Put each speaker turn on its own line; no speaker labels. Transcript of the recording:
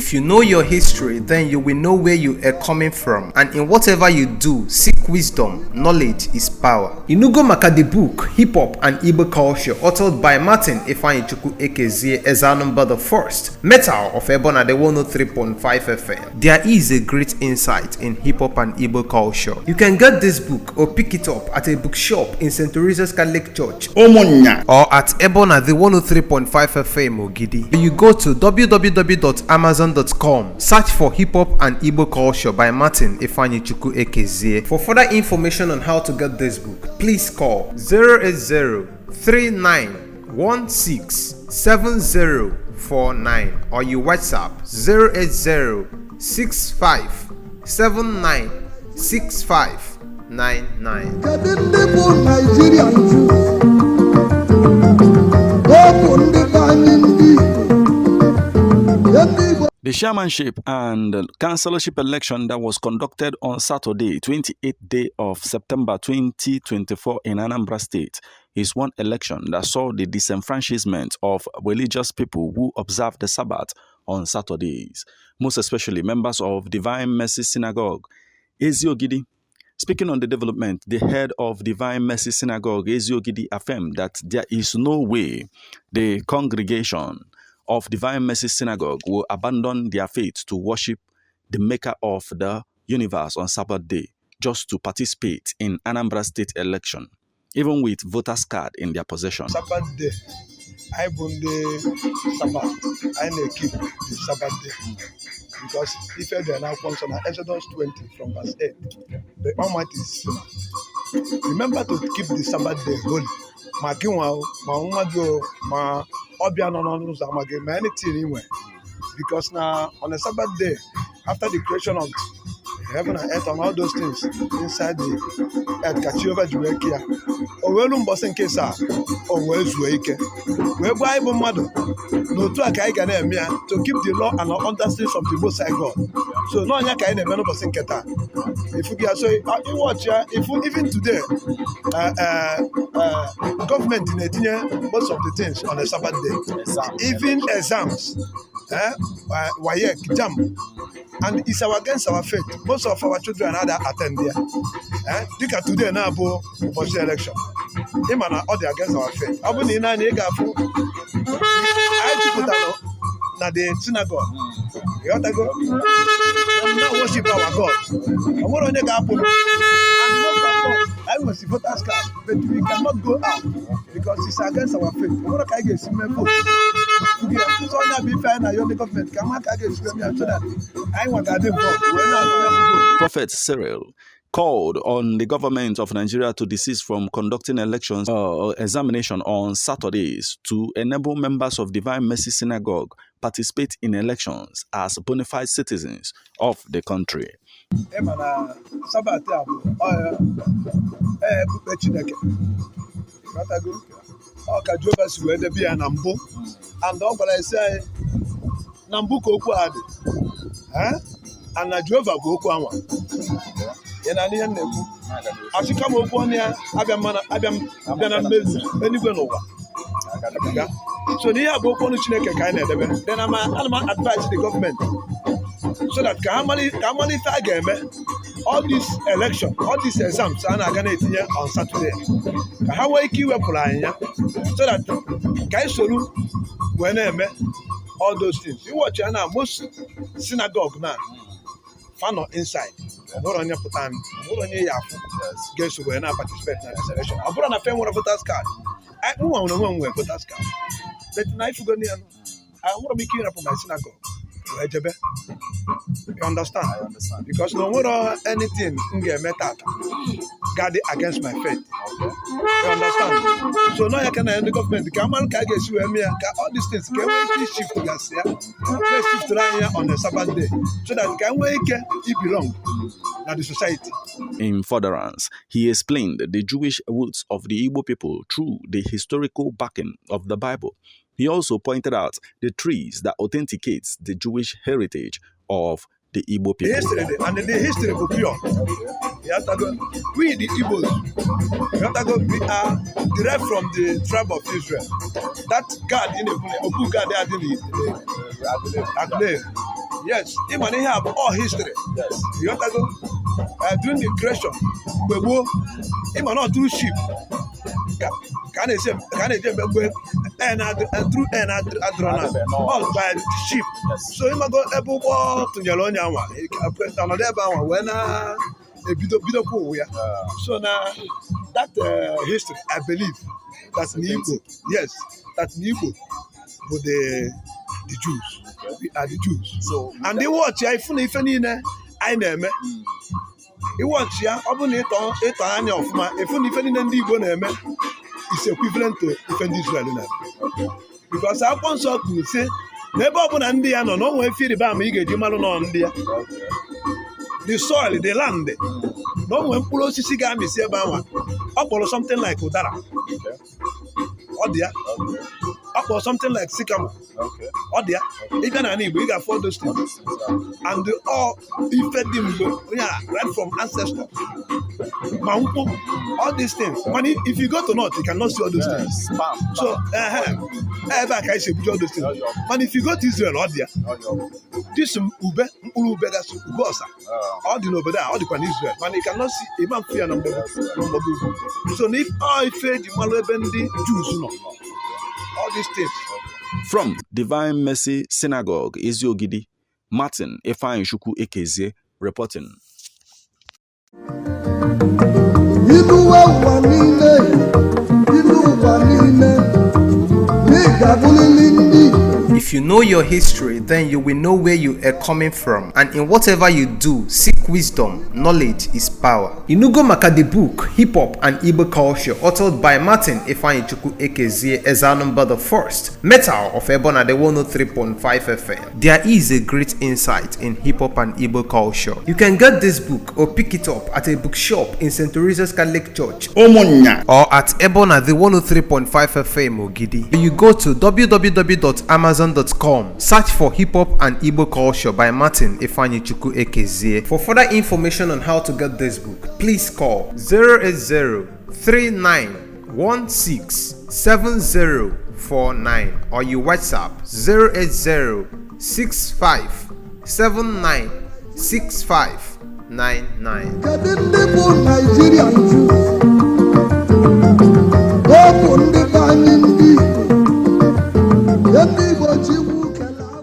If you know your history, then you will know where you are coming from. And in whatever you do, seek wisdom. Knowledge is power. Inugo maka the book, Hip Hop and Igbo Culture, authored by Martin Ifeanyichukwu Ekezie as Anambra the First, Metal of Ebona the 103.5 FM. There is a great insight in hip hop and Igbo culture. You can get this book or pick it up at a bookshop in St. Teresa's Catholic Church, Omonya, or at Ebona the 103.5 FM Ogidi. You go to www.amazon.com, search for Hip Hop and Igbo Culture by Martin Ifeanyichukwu Ekezie. For further information on how to get this book, please call 080-3916-7049 or you WhatsApp 080-6579-6599.
The chairmanship and chancellorship election that was conducted on Saturday, 28th day of September 2024 in Anambra State is one election that saw the disenfranchisement of religious people who observe the Sabbath on Saturdays, most especially members of Divine Mercy Synagogue Ogidi. Speaking on the development, the head of Divine Mercy Synagogue Ogidi affirmed that there is no way the congregation of Divine Mercy Synagogue will abandon their faith to worship the maker of the universe on Sabbath day just to participate in Anambra State election, even with voters card in their possession.
Sabbath day, I bond the Sabbath, I keep the Sabbath day. Because if they are now function Exodus 20 from verse 8, the Almighty is remember to keep the Sabbath day holy. Ma anything anywhere. Because now on the Sabbath day, after the creation of heaven and earth and all those things inside the earth, Kachioba Juwekia, or Welum Bossen Kesa, or Wells Wake, where Bible mother, no to a Kaigana to keep the law and understanding of the Most High God. So, no, Yaka in a man of Keta. If you get so, you watch, if even today, government in Etienne, most of the things on a Sabbath day, even exams, Wayek, jam. And it's against our faith. Most of our children are attend there. Look at today now for the election. Him and all the against our faith. I put na the synagogue. You want to go? I'm not worship our God. I want to happen. I was the voters card, but we cannot go out because it's against our faith. I want to get some vote. So now be fair now. Your government come out against me so that I want to vote.
Prophet Cyril called on the government of Nigeria to desist from conducting elections or examination on Saturdays to enable members of Divine Mercy Synagogue participate in elections as bona fide citizens of the country.
And all but I say Nambuko Kwadi, and a Jova Gokwa. In an end, as you come up one year, Abam, anywhere over. So they are both on the kind of then I'm advice to the government so that Kamali Tagame, all this election, all these exams are going to on Saturday. How I keep applying so that Kaisolu when I met all those things. You watch now, most synagogue now, fan inside. What on your put what on your guess when I participate in this election. I put on a family of voters card. I don't want to know voters card. But now if you go near, I want to be clear for my synagogue. You understand? I understand. Because no matter anything in the method guarded against my faith. Okay. You understand? So now you can end the government. Come on, can get you and all these things. Can we shift to gas here? Let's shift here on the Sabbath day. So that can we it belong to the society.
In furtherance, he explained the Jewish roots of the Igbo people through the historical backing of the Bible. He also pointed out the trees that authenticate the Jewish heritage of the Igbo people.
History, and the history of pure. We, the Igbos, we are derived from the tribe of Israel. That God in the Oku God they are in the Yes, even they have all history.
Yes.
You want to go during the creation, even not through sheep. Can I say through not by the sheep. So you go able to Yalonia one when a bit of cool. So now that history, I believe that's Nico. Yes, that's Nico for the Jews. We are the Jews.
So
and they watch I name. You watch ya, open it on of my if you is equivalent to defend Israel now. Because I once could say, never open India, no one feel about me, get you on India. The soil, the land, no one pull Sigami say about up or something like Udara. Oh dear. Up or something like Sycamore. Oh dear. Even an we got 4 those things. And they all fed them right from ancestors. All these things. But if you go to North, you cannot see all those things. So, back I say all those things. But if you go to Israel, all there, this Ube, that's Ugosa. All the over there, all the Israel. But you cannot see even fear number. So if I fed the Malabendi Jews, all these things.
From Divine Mercy Synagogue Ogidi, Martin Ifeanyi Ekezie reporting.
If you know your history, then you will know where you are coming from, and in whatever you do, seek wisdom. Knowledge is power. Inugo Maka the book, Hip Hop and Igbo Culture, authored by Martin Ifeanyi Ekezie as Anambra the first, Metal of Ebona the 103.5 FM. There is a great insight in hip hop and Igbo culture. You can get this book or pick it up at a bookshop in St. Teresa's Catholic Church, Omonya, or at Ebona the 103.5 FM Ogidi. You go to www.amazon.com, search for Hip Hop and Igbo Culture by Martin Ifeanyi Ekezie. For further information on how to get this book, please call 080-3916-7049 or you WhatsApp 080-6579-6599.